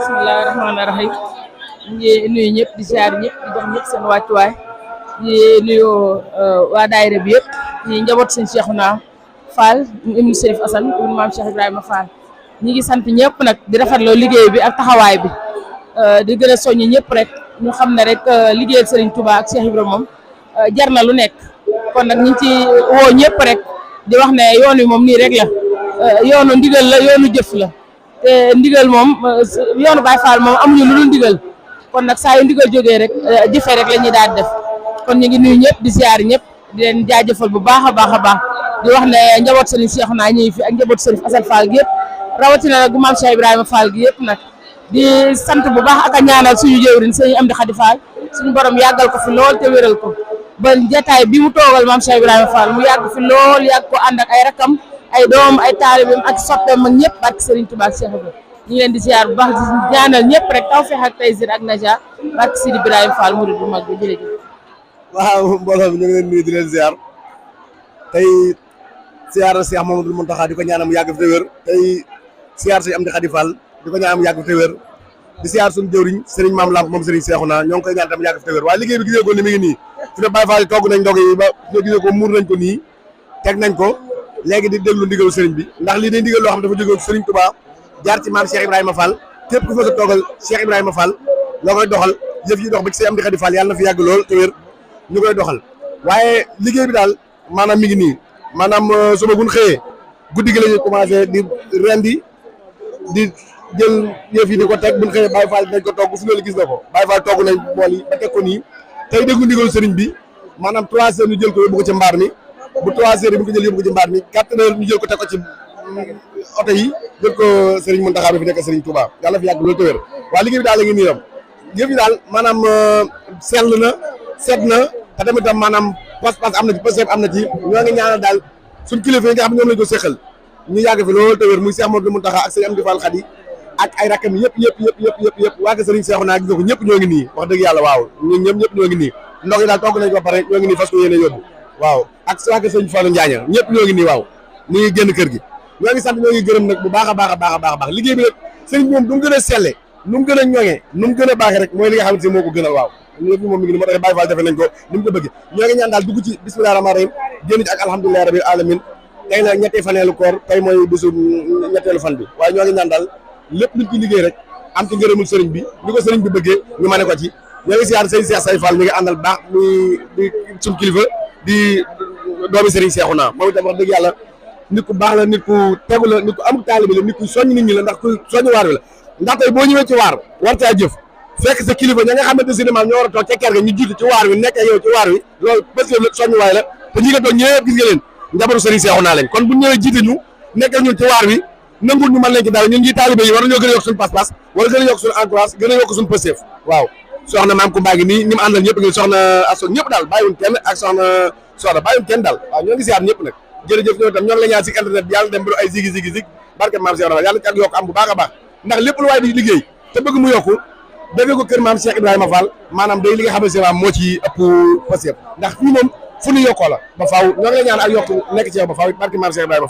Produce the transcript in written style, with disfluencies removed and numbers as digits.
bismillaahi rahmaani rahiim ñu ngi nuyu ñëpp di ziar ñëpp di jox ñëpp seen wàccuwaay di nuyu waa daayira bi yëpp di njaboot sëñ Cheikhouna Fall ibnu Serif Assane ibnu maam Cheikh Ibrahima Fall ñi ngi sant ñëpp nag di rafetloo liggéey bi ak taxawaay bi di gën a soññi ñëpp rek ñu xam ne rek liggéeyal Serigne Touba ak Cheikh Ibrahima moom jar na lu nekk kon nag ñu ngi ci woo ñëpp rek di wax ne yoon wi moom nii rek la yoonu ndigal la yoonu jëf la te ndigal moom yoonu Baye Fall moom amuñu lu dul ndigal kon nag saa yu ndigal jógee rek jëfee rek la ñuy daal def kon ñu ngi nuyu ñëpp di ziar ñëpp di leen jaajëfal bu baax a baax a baax di wax ne njaboot Serigne Cheikhouna ñi fi ak njaboot Serigne Assane Fall gi yëpp rawatina nag gu maam Cheikh Ibrahima Fall gi yëpp nag di sant bu baax ak a ñaanal suñu jëwriñ sëñ Amdi Khady Fall suñu borom yàggal ko fi lool te wéral ko ba jataay bi mu toogal maam Cheikh Ibrahima Fall mu yàgg fi lool yàgg ko ànd ak ay rakam ay doom ay taalibeem ak soppeem ak ñëpp barke Serigne Touba ak Cheikh Ibrahima ñu ngi leen di ziar bu baax di ñaanal ñëpp rek tawfeex ak taysir ak naja barke Sidi Ibrahima Fall murid bu mag bi jërëjëf. waaw mbooloo mi ñu ngi leen nuyu di leen ziar tey ziar Cheikh Mamadou Mountakha di ko ñaanal mu yàgg fi te wér tey ziar Serigne Amdi Khady Fall di ko ñaanal mu yàgg fi te wér di ziar suñu jëwriñ Serigne Mame Lamp moom Serigne Cheikhouna ñoo ngi koy ñaan tam yàgg fi te wér waaye liggéey bi gisee ko ni mi ngi nii fi ne Baye Fall togg nañ ndog yi ba fi ne gisee ko muur nañ ko nii teg nañ ko léegi di déglu ndigalu Serigne bi ndax lii day ndigal loo xam dafa jóge Serigne Touba jaar ci maam Cheikh Ibrahima Fall képp ku fa toogal Cheikh Ibrahima Fall nga koy doxal yëf yi dox ba ci Serigne Amdi Khady Fall yàlla na fi yàgg lool te wér ñu koy doxal waaye liggéey bi daal maanaam mi ngi nii maanaam suba bu ñu xëyee guddi gi la ñuy commencé di rendi di jël yëf yi di ko teg bu ñu xëyee Baye Fall dinañ ko togg fu ne la gis na ko Baye Fall togg nañ bool yi ba teg ko nii tey déglu ndigalu Serigne bi maanaam 3 heures ñu jël ko yóbbu ko ci mbaar mi bu 3 heures yi bu ko jël yóbbu ko ci mbaar mi 4 heures ñu jël ko teg ko ci oto yi jël ko Serigne Mountakha bi fi nekk Serigne Touba yàlla fi yàgg loolu te wér waaye liggéey bi daal la ngi nii ram yëf yi daal maanaam sell na set na te tamit tam maanaam pas-pas am na ci pësef am na ci ñoo ngi ñaanal daal suñ kilifa yi nga xam ne ñoom lañ ko séqal ñu yàgg fi loolu te wér muy Cheikh Mamadou Mountakha ak Serigne Amdi Fall Khady ak ay rakkam yëpp waa ko Serigne Cheikhouna gis nga ko ñëpp ñoo ngi nii wax dëgg yàlla waaw ñun ñëpp ñoo ngi nii ndox yi daal togg nañ ko ba pare ñoo ngi nii fas ko yéene yóbbu waaw ak waa ko Serigne Fallou Njaaña ñëpp ñoo ngi nii waaw ñu ngi génn kër gi ñoo ngi sant ñoo ngi gërëm nag bu baax a baax liggéey bi nag Serigne bi moom du mu gën a selle nu mu gën a ñoŋee nu mu gën a baaxee rek mooy li nga xamante ne moo ko gënal waaw ñëpp moom mi ngi ni moo tax Baye Fall defe nañ ko ni mu ko bëgg ñoo ngi ñaan daal dugg ci bismillahir rahmanir rahim génn ci ak alhamdulillahi rabbil alamin tey la ñettee faneelu koor tey mooy bisu ñetteelu fan bi waaye ñoo ngi ñaan daal lépp luñ ci liggéey rek am ci ngërëmul sëriñ bi ni ko sëriñ bi bëggee ñu mane ko ci ñoo ngi siyaar sëriñ Cheikh Say Fall mi ngi àndal baax muy di suñu kilifa di doomi sëriñ Cheikhouna moom itam wax dëgg yàlla nit ku baax la nit ku tegu la nit ku am taalibe la nit ku soññ nit ñi la ndax ku soññ waar bi la ndax tey boo ñëwee ci waar war caa jëf fekk sa kilifa ña nga xamante ne maam ñoo war a toog ca kër ga ñu jiitu ci waar wi nekk yow ci waar wi loolu parce que soññ waay la te ñi nga toog ñëpp gis nga leen njabootu sëriñ Cheikhouna lañ kon bu ñëwee jiite ñu nekk ñun ci waar wi nangul ñu mën leen ci dara ñun ñi taalibe yi war nañoo gën a yokk suñu pas-pas wala gën a yokk suñu encourage gën a yokk suñu pësteef waaw soxna maam Kumba ngi nii ñi mu àndal ñëpp ngi soxna aso ñëpp daal bàyyiwuñ kenn ak soxna bàyyiwuñ kenn daal waaw ñoo ngi siyaar ñëpp nag jërëjëf ñoo tam ñoo ngi la ñaan si internet bi yàlla dem ba ay zig barke maam Cheikh Ibrahima yàlla ci ak yokk am bu baax a baax ndax lépp lu waay di liggéey te bëgg mu yokku defee ko kër maam Cheikh Ibrahima Fall maanaam day li nga xamante ne moo ci ëpp pësteef ndax fii moom fu ñu yokkoo la ba faaw ñoo ngi la ñaan ak yokk nekk ci yow ba faaw barke maam Cheikh Ibrahima